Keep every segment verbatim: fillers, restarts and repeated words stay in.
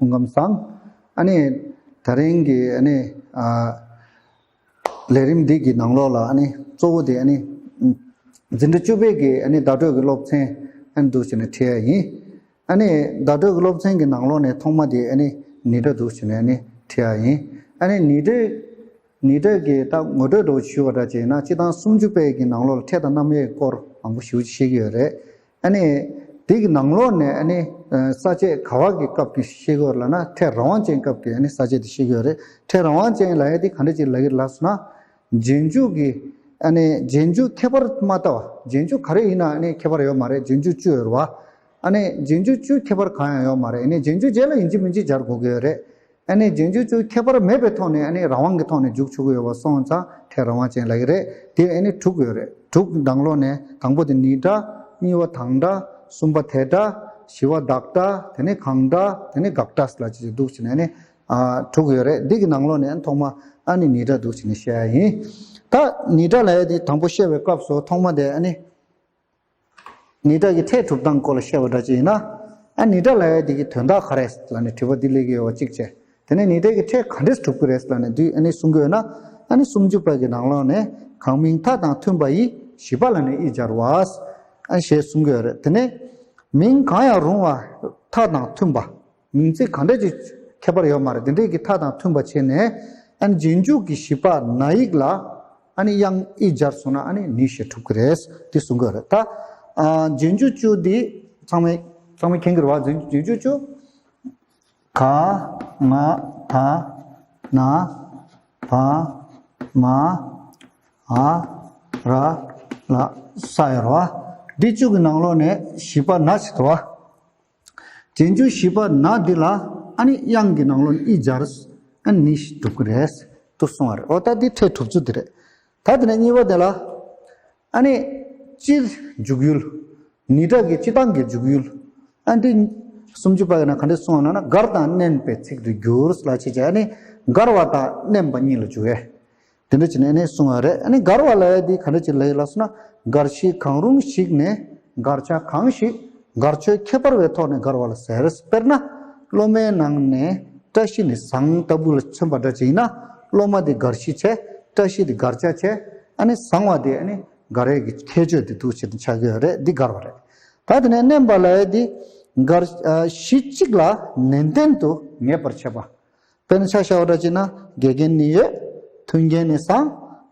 སྐུ་ཁམས་བཟང་། ཨ་ནི་ད་རིང་གི་ཨ་ནི་ཨ་ལས་རིམ་འདི་གི་ནང་ལོགས་ལ་ཨ་ནི་གཙོ་བོ་དེ་ཨ་ནི་འཛིན་གྲྭ་བཅུ་པའི་གི་ཨ་ནི་བརྡ་སྤྲོད་ཀྱི་སློབ་ཚན་ཨ་ནི་འདུག་བྱས་ནས་ཁྲིད་ཡ་ཡིན། ཨ་ནི་བརྡ་སྤྲོད་ཀྱི་སློབ་ཚན་གྱི་ནང་ལོགས་ནས་ཐོག་མ་དེ་ཨ་ནི་ནི་སྒྲ་འདུག་བྱས་ནས་ཨ་ནི་ཁྲིད་ཡ་ཡིན། ཨ་ནི་ནི་སྒྲ་ནི་སྒྲ་གི་ད་ངོ་སྤྲོད་འདྲ་བོ་ཞུས་པ་འདྲ་བྱས་ན་སྤྱི་བཏང་སུམ་ཅུ་པའི་གི་ནང་ལོགས་ལ་ཕྲད་དང་རྣམ་དབྱེའི་སྐོར་མང་པོ་ཞེ་པོ་ཅིག་བཤད་ཀྱི་ཡོད་རེད། ཨ་ནི་དེ་གི་ནང་ལོགས་ནས་ཨ་ནི་ས་བཅད་ག་བ་གི་སྐབས་ཀྱི་བཤད་ཀྱི་ཡོད་ལབ་ན་ཕྲད་རང་དབང་ཅན་སྐབས་ཀྱི་ཨ་ནི་ས་བཅད་དེ་བཤད་ཀྱི་ཡོད་རེད། ཕྲད་རང་དབང་ཅན་ལབ་ཡ་དེ་ག་འདྲ་ཅིག་ལབ་ཀྱི་ལབ་སོང་ན། རྗེས་འཇུག་གི་ཨ་ནི་རྗེས་འཇུག་ཁྱད་པར་མ་ལྟ་བ། རྗེས་འཇུག་ག་རེ་ཡིན་ན་ཨ་ནི་ཁྱད་པར་ཡོད་མ་རེད། རྗེས་འཇུག་བཅུ་ཡོད་རེད་བ། ཨ་ནི་རྗེས་འཇུག་བཅུ་ཁྱད་པར་གང་ཡང་ཡོད་མ་རེད། ཨ་ནི་རྗེས་འཇུག་རྗེས་ལ་ཡིན་གཅིག་མིན་གཅིག་སྦྱར་དགོས་ཀྱི་ཡོད་རེད། ཨ་ནི་རྗེས་འཇུག་བཅུ་ཁྱད་པར་མེད་པའི་ཐོག་ནས་ཨ་ནི་རང་དབང་གི་ཐོག་ནས་འཇུག་ཆོག་གི་ཡོད་པ་སོང་ཙང་ཕྲད་རང་དབང་ཅན་ལབ་ཀྱི་རེད། དེ་ཨ་ནི་དྲུག་ཡོད་རེད། དྲུག་ནང་ལོགས་ནས་དང་པོ་དེ་ནི་སྒྲ། གཉིས་པ་དང་སྒྲ། གསུམ་པ་དེ་སྒྲ། བཞི་པ་བདག་སྒྲ། དེ་ནས་གང་སྒྲ། དེ་ནས་དགག་སྒྲ་ལ་ཅིག་འདུག་བྱས་ནས་ཨ་ནི་ཨ་དྲུག་ཡོད་རེད། འདི་གི་ནང་ལོགས་ནས་ཨ་ནི་ཐོག་མ་ཨ་ནི་ནི་སྒྲ་འདུག་བྱས་ནས་བཤད་ཡ་ཡིན། ད་ནི་སྒྲ་ལབ་ཡ་དེ་དང་པོ་བཤད་པའི་སྐབས་སུ་ཐོག་མ་དེ་ཨ་ནི། ནི་སྒྲ་གི་ཕྲད་གྲུབ་སྟངས་སྐོར་ལ་བཤད་པ་འདྲ་ཅིག་ཡིན་ན། ཨ་ནི་སྒྲ་ལབ་ཡ་དེ་གི་དོན་དག་ག་རེ་ལབ་ནས་དྲི་བ་འདི་སླེབས་ཀྱི་ཡོད་པ་གཅིག་བྱས། དེ་ནས་ནི་སྒྲ་གི་ཕྲད་ག་འདྲས་གྲུབ་ཀྱི་རེད་ལབ་ནས་འདི་ཨ་ནི་གསུང་གི་ཡོད་ན། ཨ་ནི་སུམ་ཅུ་པ་གི་ནང་ལོགས་ནས་གང་མིང་མཐའ་དང་མཐུན་པ་ཡི་བཞི་པ་ལ་ནི་ཨི་སྦྱར་བ། ཨ་ཞེས་གསུང་གི་ཡོད་རེད། དེ་ནས་མིང་གང་ཡང་རུང་བ་མཐའ་དང་མཐུན་པ། མིང་ཚིག་ག་འདྲ་ཅིག་ཁྱད་པར་ཡོད་མ་རེད། དེ་འདྲས་ཀྱི་མཐའ་དང་མཐུན་པ་བྱས་ནས་ཨ་ནི་རྗེས་འཇུག་གི་བཞི་པ་ན་ཡིག་ལ་ཨ་ནི་དབྱངས་ཨི་སྦྱར་སོང་ན་ཨ་ནི་ནི་ཞེས་གྲུབ་ཀྱི་རེད། འདི་གསུང་གི་ཡོད་རེད། ད་ཨ་རྗེས་འཇུག་བཅུ་འདི་ཚང་མས་ཚང་མས་མཁྱེན་གྱི་རེད་བ། རྗེས་རྗེས་འཇུག་བཅུ། ག་ང་ད་ན་བ་མ་འ་ར་ལ་ས་ཡོད་རེད་བ། འདི་བཅུ་གི་ནང་ལོགས་ནས་བཞི་པ་ན་ཞིག་འདུག་བ། རྗེས་འཇུག་བཞི་པ་ན་འདི་ལ་ཨ་ནི་དབྱངས་ཀྱི་ནང་ལོགས་ནས་ཨི་སྦྱར། ཨ་ནི་ཞིག་འགྲུབ་ཀྱི་རེད། དུ་གསུང་བ་རེད། འོ་ད་འདི་ཕྲད་དྲུག་ཅུ་འདི་རེད། ད་དེ་ནས་གཉིས་པ་དེ་ལ་ཨ་ནི་སྤྱིར་འཇུག་ཡུལ། ནི་སྒྲ་གི་སྤྱི་བཏང་གི་འཇུག་ཡུལ། ཨ་འདི་སུམ་ཅུ་པ་ཡིན་ན་ག་འདྲས་གསུང་བ་ན་ན་འགར་དང་མནན་པའི་ཚིག་ཏུ་འགྱུར་ལ་བྱེད་ཅེས། ཨ་ནི་འགར་བ་དང་མནན་པ་གཉིས་ལ་འཇུག་ཡས། དེ་འདྲ་བྱས་ནས་ནི་གསུང་བ་རེད། ཨ་ནི་འགར་བ་ལབ་ཡ་འདི་ག་འདྲ་ཅིག་ལབ་ཡོད་ལབ་སོང་ན། འགར་གཞི་གང་རུང་ཞིག་ནས་འགར་བྱ་གང་ཞིག་འགར་ཆོས་ཁྱད་པར་བའི་ཐོག་ནས་འགར་བ་ལ་ཟེར། དཔེར་ན། སློབ་མའི་ནང་ནས་བཀྲ་ཤིས་ནི་བཟང་ལྟ་བུ་ལ་མཚོན་པ་འདྲ་ཅིག་ཡིན་ན། སློབ་མ་དེ་འགར་གཞི་བྱས། བཀྲ་ཤིས་དེ་འགར་བྱ་བྱས། ཨ་ནི་བཟང་བ་དེ་ཨ་ནི་འགར་ཡས་ཀྱི་ཁྱད་ཆོས་དེ་འདུག་བྱས་ནས་ཆགས་ཀྱི་ཡོད་རེད། འདི་འགར་བ་རེད། ད་དེ་ནས་མནན་པ་ལབ་ཡ་འདི་འགར་གཞི་གཅིག་ལ་ནན་ཏན་དུ་ངེས་པར་བྱེད་པ། དཔེར་ན་ཆ་བཞག་པ་འདྲ་བྱས་ན་དགེ་རྒན་ནི་ཡོད། མཐུན་རྐྱེན་ནི་བཟང་།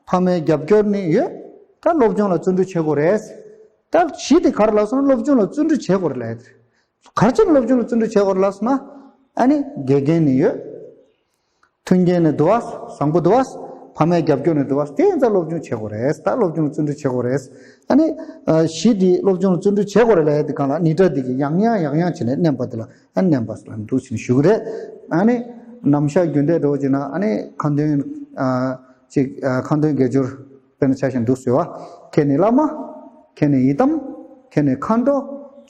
ཕ་མའི་རྒྱབ་སྐྱོར་ནི་ཡོད། ད་སློབ་སྦྱོང་ལ་བརྩོན་འགྲུས་བྱེད་དགོས་རེད། ད་གཞི་དེ་ག་རེ་ལབ་སོང་ན་སློབ་སྦྱོང་ལ་བརྩོན་འགྲུས་བྱེད་དགོས་རེད་ལབ་ཡ་དེ་རེད། ག་རེ་བྱས་ནས་སློབ་སྦྱོང་ལ་བརྩོན་འགྲུས་བྱེད་དགོས་རེད་ལབ་སོང་ན། ཨ་ནི་དགེ་རྒན་ནི་ཡོད། མཐུན་རྐྱེན་ནི་འདུག་བ། བཟང་པོ་འདུག་བ། ཕ་མའི་རྒྱབ་སྐྱོར་ནི་འདུག་བ། དེ་ཡིན་ཙང་སློབ་སྦྱོང་བྱེད་དགོས་རེད། ད་སློབ་སྦྱོང་ལ་བརྩོན་འགྲུས་བྱེད་དགོས་རེད། ཨ་ནི་ཨ་གཞི་དེ་སློབ་སྦྱོང་ལ་བརྩོན་འགྲུས་བྱེད་དགོས་རེད་ལབ་ཡ་དེ་གང་ལ་ནི་སྒྲ་དེ་གི་ཡང་ཡང་ཡང་ཡང་བྱས་ནས་མནན་པ་དེ་ལ་ཨ་མནན་པ་ལ་འདུག་བྱས་ནས་ཞུ་གི་རེད། ཨ་ནི་ནམ་ཞག་རྒྱུན་ལྡན་འདྲ་བོ་བྱས་ན་ཨ་ནི་ཁ་འདོན་ཨ་ཅིག་ཨ་ཁ་འདོན་དགེ་སྦྱོར། དཔེར་ན་ཆ་བཞག་འདུག་ཟེར་བ། ཁྱེད་ནི་བླ་མ། ཁྱེད་ནི་ཡི་དམ། ཁྱེད་ནི་མཁའ་འགྲོ།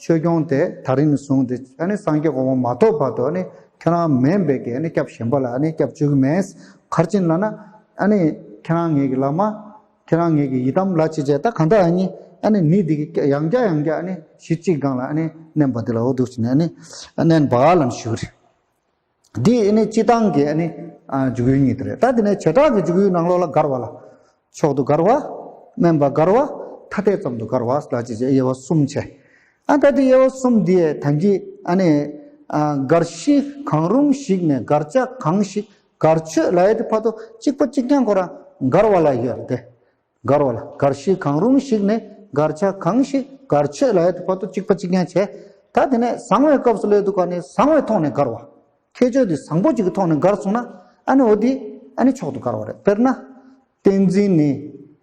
ཆོས་སྐྱོང་དེ་ད་རིང་ནས་བཟུང་སྟེ་ཨ་ནི་སངས་རྒྱས་གོ་འཕང་མ་ཐོབ་བར་དུ་ཨ་ནི་ཁྱེད་རང་མིན་པའི་གི་ཨ་ནི་སྐྱབས་གཞན་པ་ལ་ཨ་ནི་སྐྱབས་བཅོལ་གི་མེད། ག་རེ་བྱས་ནས་ལབ་ན། ཨ་ནི་ཁྱེད་རང་ངེད་ཀྱི་བླ་མ། ཁྱེད་རང་ངེད་ཀྱི་ཡི་དམ་ལ་བྱས་བྱས་ད་གང་ལྟར་ཨ་ནི་ཨ་ནི་ནི་འདི་གི་ཡང་བསྐྱར་ཡང་བསྐྱར་ཨ་ནི་གཞི་གཅིག་སྒང་ལ་ཨ་ནི་མནན་པ་འདི་ལ་འོ་འདུག་བྱས་ནས་ཨ་ནི་མནན་པ་ལབ་ནས་ཞུ་གི་རེད། འདི་ཨ་ནི་སྤྱི་བཏང་གི་ཨ་ནི་ཨ་འཇུག་ཡུལ་གཉིས་དེ་རེད། ད་དེ་ནས་བྱེ་བྲག་གི་འཇུག་ཡུལ་ནང་ལོགས་ལ་འགར་བ་ལ། མཆོག་ཏུ་འགར་བ། དམན་པ་འགར་བ། ཐ་དད་ཙམ་དུ་འགར་བ་ལ་ཅི་བྱེད་དབྱེ་བ་གསུམ་བྱས། ཨ་ད་དེ་དབྱེ་བ་གསུམ་འདི་ཡས་ད་གིན་ཨ་ནི་ཨ་འགར་གཞི་གང་རུང་ཞིག་ནས་འགར་བྱ་གང་ཞིག་འགར་ཆོས་ལབ་ཡ་དེ་བར་དུ་གཅིག་པ་གཅིག་རྐྱང་ཁོ་རང་འགར་བ་ལ་ཡོད་རེད་དེ། འགར་བ་ལ་འགར་གཞི་གང་རུང་ཞིག་ནས་འགར་བྱ་གང་ཞིག་འགར་ཆོས་ལབ་ཡ་དེ་བར་དུ་གཅིག་པ་གཅིག་རྐྱང་བྱས། ད་དེ་ནས་བཟང་བའི་སྐབས་སུ་སླེབས་དུས་ག་ནས་བཟང་བའི་ཐོག་ནས་འགར་བ། ཁྱད་ཆོས་དེ་བཟང་པོ་གཅིག་གི་ཐོག་ནས་འགར་སོང་ན་ཨ་ནི་འོ་དེ་ཨ་ནི་མཆོག་ཏུ་འགར་བ་རེད། དཔེར་ན། ཏིང་འཛིན་ནི་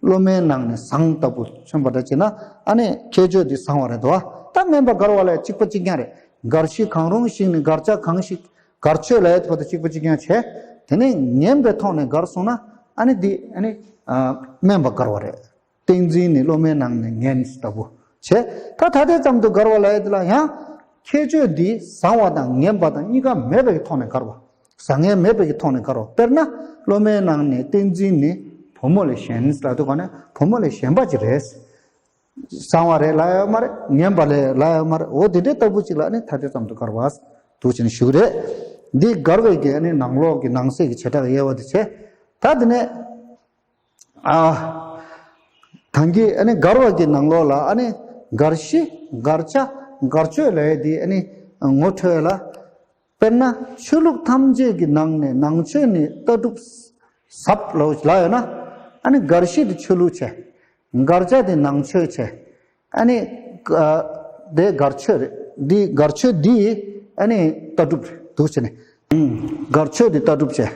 སློབ་མའི་ནང་ནས་བཟང་ལྟ་བུ་མཚོན་པ་འདྲ་བྱས་ན་ཨ་ནི་ཁྱད་ཆོས་དེ་བཟང་བ་རེད་དོ། ད་དམན་པ་འགར་བ་ལ་གཅིག་པ་གཅིག་རྐྱང་རེད། འགར་གཞི་གང་རུང་ཞིག་ནས་འགར་བྱ་གང་ཞིག་འགར་ཆོས་ལ་ཡོད་པ་དང་གཅིག་པ་གཅིག་རྐྱང་བྱས། དེ་ནས་ངན་པའི་ཐོག་ནས་འགར་སོང་ན་ཨ་ནི་འདི་ཨ་ནི་ཨ་དམན་པ་འགར་བ་རེད། ཏིང་འཛིན་ནི་སློབ་མའི་ནང་ནས་ངན་ལྟ་བུ་བྱས། ད་ཐ་དད་ཙམ་དུ་འགར་བ་ལ་ཡོད་དེ་ལ་ཡང་ཁྱད་ཆོས་འདི་བཟང་བ་དང་ངན་པ་དང་གཉིས་ཀ་མེད་པའི་ཐོག་ནས་འགར་བ། བཟང་ངན་མེད་པའི་ཐོག་ནས་འགར་བ། དཔེར་ན་སློབ་མའི་ནང་ནས་ཏིང་འཛིན་ནི་བུ་མོ་ལས་གཞན་ལ་དུ་ག་ནས་བུ་མོ་ལས་གཞན་པ་ཅིག་རེད། བཟང་བ་རེད་ལབ་ཡོད་མ་རེད། ངན་པ་རེད་ལབ་ཡོད་མ་རེད། འོ་དེ་འདྲའི་ལྟ་བུ་ཅིག་ལ་ནི་ཐ་དད་ཙམ་དུ་འགར་བ་འདུག་ཅེས་ནས་ཞུ་གི་རེད། འདི་མགར་བའི་གི་ཨ་ནི་ནང་ལོགས་ཀྱི་ནང་གསེས་ཀྱི་བྱེ་བྲག་དབྱེ་བ་དེ་བྱས། ད་དེ་ནས་ཨ། ད་གིན་ཨ་ནི་མགར་བ་གི་ནང་ལོགས་ལ་ཨ་ནི་མགར་ཤིས་མགར་ལྕགས་མགར་ཆོས་ལབ་ཡས་དེ་ཨ་ནི་ངོ་འཕྲོད་ལ། དཔེར་ན་ཆོས་ལུགས་ཐམས་ཅད་ཀྱི་ནང་ནས་ནང་ཆོས་ནི་ལྟ་གྲུབ་ཟབ་ལོ་ལ་ཡོད་ན། ཨ་ནི་མགར་ཤིས་དེ་ཆོས་ལུགས་བྱས། མགར་ལྕགས་དེ་ནང་ཆོས་བྱས། ཨ་ནི་ཨ། དེ་མགར་ཆོས་རེད། འདི་མགར་ཆོས་འདི་ཨ་ནི་ལྟ་གྲུབ་རེད་འདུག་བྱས་ནས། ཨུམ། མགར་ཆོས་འདི་ལྟ་གྲུབ་བྱས།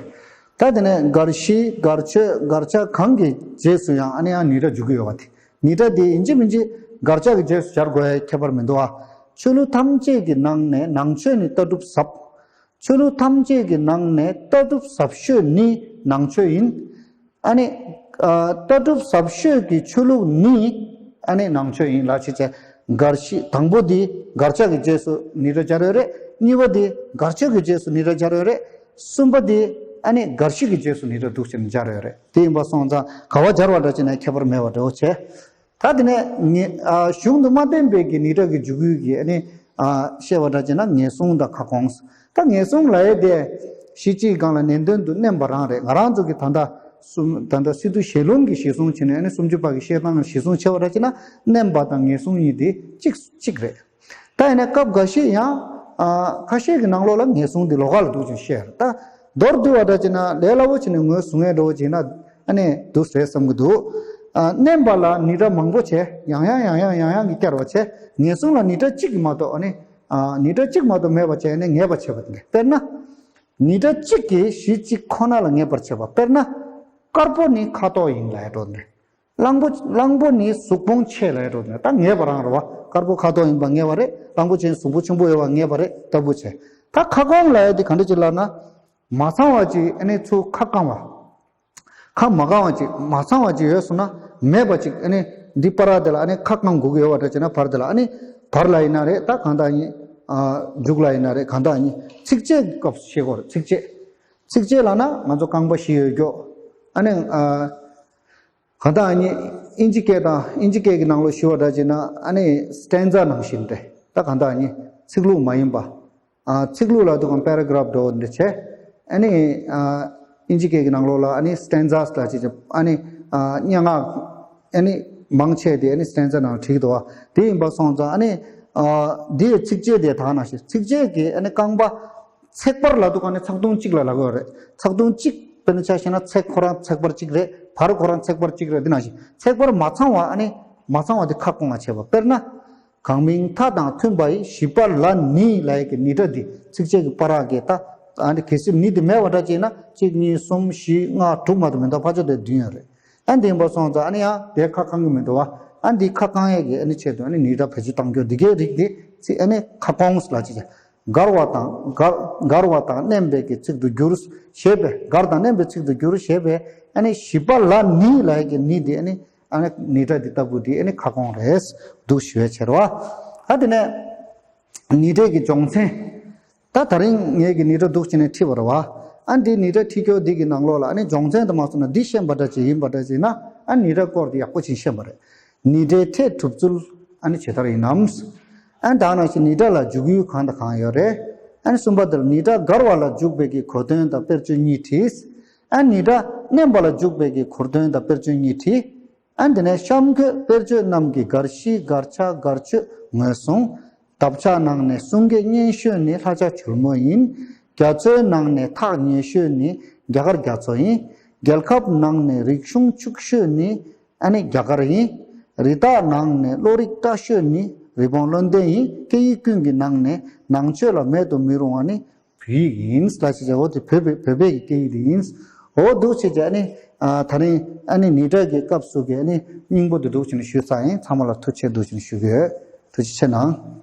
ད་དེ་ནས་མགར་ཤིས་མགར་ཆོས་མགར་ལྕགས་གང་གི་རྗེས་སུ་ཡང་ཨ་ནི་ཡང་ནི་སྒྲ་འཇུག་གི་ཡོད་པ་དེ། ནི་སྒྲ་དེ་ཡིན་གཅིག་མིན་གཅིག་མགར་ལྕགས་ཀྱི་རྗེས་སུ་སྦྱར་དགོས་ཡ་ཁྱད་པར་མི་འདུག་ཨ། ཆོས་ལུགས་ཐམས་ཅད་ཀྱི་ནང་ནས་ནང་ཆོས་ནི་ལྟ་གྲུབ་ཟབ། ཆོས་ལུགས་ཐམས་ཅད་ཀྱི་ནང་ནས་ལྟ་གྲུབ་ཟབ་ཤོས་ནི་ནང་ཆོས་ཡིན། ཨ་ནི་ཨ། ལྟ་གྲུབ་ཟབ་ཤོས་ཀྱི་ཆོས་ལུགས་ནི་ཨ་ནི་ནང་ཆོས་ཡིན་ལ་ཕྱི་བྱས། མགར་ཤིས་དང་པོ་འདི་མགར་ལྕགས་ཀྱི་རྗེས་སུ་ནི་སྒྲ་སྦྱར་ཡོད་རེད། གཉིས་པ་འདི་མགར་ཆོས་ཀྱི་རྗེས་སུ་ནི་སྒྲ་སྦྱར་ཡོད་རེད། གསུམ་པ་འདི་ཨ་ནི་མགར་ཤིས་ཀྱི་རྗེས་སུ་ནི་སྒྲ་འདུག་བྱས་ནས་སྦྱར་ཡོད་རེད། དེ་ཡིན་པ་སོང་ཙང་ག་བ་སྦྱར་བ་འདྲ་བྱས་ན་ཁྱད་པར་མེད་པ་འདྲ་བོ་བྱས། ད་དེ་ནས་ངེས་ཨ། གཞུང་དུ་མ་བསྟན་པའི་གི་ནི་སྒྲ་གི་འཇུག་ཡུལ་གྱི་ཨ་ནི་ཨ། བཤད་པ་འདྲ་བྱས་ན་ངེས་གཟུང་དང་ཁ་སྐོང་། ད་ངེས་གཟུང་ལབ་ཡས་དེ་གཞི་གཅིག་སྒང་ལ་ནན་ཏན་དུ་བསྣན་པ་རང་རེད། ང་རང་ཚོ་གི་ད་ལྟ་གསུམ་ད་ལྟ་སི་ཏུ་ཞལ་ལུང་གི་གཞི་གཟུང་བྱས་ནས་ཨ་ནི་སུམ་ཅུ་པ་གི་བཤད་སྟངས་གཞི་གཟུང་བྱས་པ་འདྲ་བྱས་ན་བསྣན་པ་དང་ངེས་གཟུང་གཉིས་དེ་གཅིག་གཅིག་རེད། ད་ཡིན་ན་སྐབས་འགའ་ཤས་ཡང་ཨ། ཁ་ཤས་ཀྱི་ནང་ལོགས་ལ་ངེས་གཟུང་འདི་ལོགས་ཀ་ལ་འདུག་ཅིང་བཤད། ད་མདོར་བསྡུས་པ་འདྲ་བྱས་ན་ལས་སླ་བོ་བྱས་ནས་ངོས་བཟུང་ཡས་འདྲ་བོ་བྱས་ན་ཨ་ནི་འདུག་རེད་བསམ་གྱི་འདུག་ཨ། བསྣན་པ་ལ་ནི་སྒྲ་མང་པོ་བྱས། ཡང་ཡང་ཡང་ཡང་ཡང་ཡང་གི་བསྐྱར་བ་བྱས། ངེས་གཟུང་ལ་ནི་སྒྲ་གཅིག་གིས་མ་གཏོགས་ཨ་ནི་ཨ། ནི་སྒྲ་གཅིག་མ་གཏོགས་མེད་པ་བྱས་ནས་ངེས་པར་བྱེད་པ་དེ་འདྲ། དཔེར་ན། ནི་སྒྲ་གཅིག་གིས་གཞི་གཅིག་ཁོ་ན་ལ་ངེས་པར་བྱེད་པ། དཔེར་ན། དཀར་པོ་ནི་ཁ་དོག་ཡིན་ལབ་ཡས་འདྲ་བོ་དེ་འདྲ། གླང་པོ་གླང་པོ་ནི་གཟུགས་བོངས་ཆེ་ལབ་ཡས་འདྲ་བོ་དེ་འདྲ། ད་ངེས་པ་རང་རེད་བ། དཀར་པོ་ཁ་དོག་ཡིན་པ་ངེས་པ་རེད། གླང་པོ་ཆེ་གཟུགས་པོ་ཆེན་པོ་ཡོད་པ་ངེས་པ་རེད། ལྟ་བུ་བྱས། ད་ཁ་སྐོང་ལབ་ཡས་དེ་ག་འདྲ་ཅིག་ལབ་ན། མ་ཚང་བ་ཅིག་ཨ་ནི་ཚུར་ཁ་བཀང་བ། ཁ་མ་བཀང་བ་ཅིག་མ་ཚང་བ་ཅིག་ཡོད་སོང་ན། མེད་པ་ཅིག་ཨ་ནི་འདི་བར་དེ་ལ་ཨ་ནི་ཁ་བཀང་དགོས་ཀྱི་ཡོད་པ་འདྲ་བྱས་ན་བར་དེ་ལ་ཨ་ནི་བར་ལ་ཡིན་ན་རེད། ད་གང་ལྟར་ཡིན། ཨ། མཇུག་ལ་ཡིན་ན་རེད། གང་ལྟར་ཡིན། ཚིགས་བཅད་ཀྱི་སྐབས་སུ་བཤད་དགོས་རེད། ཚིགས་བཅད། ཚིགས་བཅད་ལབ་ན་ང་ཚོ་རྐང་པ་བཞི་ཡོད་རྒྱུ། ཨ་ནི་ཨ། གང་ལྟར་ཨ་ནི་ཨིན་ཇི་སྐད་དང་ཨིན་ཇི་སྐད་ཀྱི་ནང་ལོགས་ཞུ་བ་འདྲ་བྱས་ན་ཨ་ནི་སི་ཊན་ཛ་ནང་བཞིན་ཏེ། ད་གང་ལྟར་ཨ་ནི་ཚིག་ལྷུག་མ་ཡིན་པ། ཨ། ཚིག་ལྷུག་ལབ་དུས་སྒང་པེ་ར་གྷ་རབ་འདྲ་བོ་འདི་བྱས། ཨ་ནི་ཨ། ཨིན་ཇི་སྐད་ཀྱི་ནང་ལོགས་ལ་ཨ་ནི་སི་ཊན་ཛ་ལབ་བྱས་བྱས། ཨ་ནི་ཨ། སྙན་ངག་ཨ་ནི་མང་ཆེ་དེ་ཨ་ནི་སི་ཊན་ཛ་ནང་བྲིས་འདུག་བ། དེ་ཡིན་པ་སོང་ཙང་ཨ་ནི་ཨ། འདི་ཚིགས་བཅད་དེ་ད་ནང་བཞིན་ཚིགས་བཅད་ཀྱི་ཨ་ནི་རྐང་པ། ཚེག་བར་ལབ་དུས་སྒང་ནི་ཚེག་དུང་གཅིག་ལ་ལབ་ཀྱི་ཡོད་རེད། ཚེག་དུང་གཅིག་དཔེར་ན་ཆ་བཞག་ན་ཚེག་ཁོ་རང་ཚེག་བར་གཅིག་རེད། བར་ཁོ་རང་ཚེག་བར་གཅིག་རེད། འདི་ནང་བཞིན་ཚེག་བར་མ་ཚང་བ་ཨ་ནི་མ་ཚང་བ་དེ་ཁ་སྐོང་བ་བྱས་པ། དཔེར་ན། གང་མིང་མཐའ་དང་མཐུན་པ་ཡི། ཞིབ་པ་ལ་ནི་ལབ་ཡས་ཀྱི་ནི་སྒྲ་འདི་ཚིགས་བཅད་ཀྱི་བར་གྱི་ད་ཨ་ནི་གལ་སྲིད་ནི་དེ་མེད་པ་འདྲ་བྱས་ན་གཅིག་གཉིས་གསུམ་བཞི་ལྔ་དྲུག་མ་གཏོགས་མི་འདུག་ཕལ་ཆེར་དེ་བདུན་ཡོད་རེད། ཨ་འདི་ཡིན་པ་སོང་ཙང་ཨ་ནི་ཡང་དེ་ཁ་བཀང་གི་མི་འདུག་བ། ཨ་འདི་ཁ་བཀང་ཡས་ཀྱི་ཨ་ནི་ཆེད་དུ་ཨ་ནི་ནི་སྒྲ་བེད་སྤྱོད་གཏང་རྒྱུ་འདི་གའི་རིགས་འདི་ཚིག་ཨ་ནི་ཁ་སྐོང་ལབ་བྱས། མགར་བ་དང་མགར་མགར་བ་དང་བསྣན་པའི་གི་ཚིག་ཏུ་འགྱུར་ཞེས་པས། མགར་དང་བསྣན་པའི་ཚིག་ཏུ་འགྱུར་ཞེས་པས། ཨ་ནི་ཞིབ་པ་ལ་ནི་ལབ་ཡས་ཀྱི་ནི་འདི་ཨ་ནི་ཨ་ནི་ནི་སྒྲ་འདི་ལྟ་བུ་འདི་ཨ་ནི་ཁ་སྐོང་རེད་འདུག་ཞུ་བའི་ཕྱིར་རོ། ཨ་དེ་ནས་ནི་སྒྲའི་གི་སྦྱོང་ཚན། ད་ད་རིང་ངས་ཀྱི་ནི་སྒྲ་འདུག་ཅེས་ནས་ཁྲིད་པ་རེད་བ། ཨ་འདི་ནི་སྒྲ་ཁྲིད་སྐྱོར་འདི་གི་ནང་ལོགས་ལ་ཨ་ནི་སྦྱོང་ཚན་དུ་མ་སོང་ན་འདི་ཤེས་པ་འདྲ་ཅིག་ཡིན་པ་འདྲ་ཅིག་ན། ཨ་ནི་སྒྲ་སྐོར་འདི་ཡག་པོ་ཅིག་ཤེས་པ་རེད། ནི་སྒྲའི་ཕྲད་གྲུབ་ཚུལ་ཨ་ནི་ཇི་ལྟར་ཡིན་ནམ། ཨ་ནི་ད་ནང་བཞིན་ནི་སྒྲ་ལ་འཇུག་ཡུལ་གང་དང་གང་ཡོད་རེད། ཨ་ནི་གསུམ་པ་དེར་ནི་སྒྲ་མགར་བ་ལ་འཇུག་པའི་གི་གོ་དོན་དང་དཔེར་བརྗོད་གཉིས་བྲིས། ཨ་ནི་སྒྲ་བསྣན་པ་ལ་འཇུག་པའི་གི་གོ་དོན་དང་དཔེར་བརྗོད་གཉིས་བྲིས། ཨ་ནི་དེ་ནས་གཤམ་འཁོད་དཔེར་བརྗོད་རྣམས་ཀྱི་མགར་ཤིས་མགར་ལྕགས་མགར་ཆོས་ངོས་བཟུང་། འདབ་ཆགས་ནང་ནས་གསུང་སྐད་སྙན་ཤོས་ནི་ལྷ་ལྕགས་གྱོལ་མོ་ཡིན། རྒྱ་མཚོའི་ནང་ནས་ཐག་ཉེ་ཤོས་ནི་རྒྱ་གར་རྒྱ་མཚོ་ཡིན། རྒྱལ་ཁབ་ནང་ནས་རིག་གཞུང་ཕྱུག་ཤོས་ནི་ཨ་ནི་རྒྱ་གར་ཡིན། རི་དྭགས་ནང་ནས་བློ་རིག་བཀྲ་ཤོས་ནི་རི་བོང་བློ་ལྡན་ཡིན། སྐད་ཡིག་ཀུན་གྱི་ནང་ནས་ནང་ཆོས་ལ་མེད་དུ་མི་རུང་བ་ནི་བོད་ཡིག་ཡིན་ལ་ཞེས་བྱ། འོ་དེ་བོད་པའི་བོད་པའི་སྐད་ཡིག་དེ་ཡིན། འོ་འདུག་བྱས་ཀྱི་ཨ་ནི་ཨ་ད་རིང་ཨ་ནི་ནི་སྒྲ་གི་སྐབས་སུ་གི་ཨ་ནི་སྙིང་པོ་དེ་འདུག་བྱས་ནས་ཞུས་ཚར་ཡིན། ཚང་མ་ལ་ཐུགས་རྗེ་ཆེ་འདུག་བྱས་ནས་ཞུ་གི་ཡོད། ཐུགས་རྗེ་ཆེ་གནང་།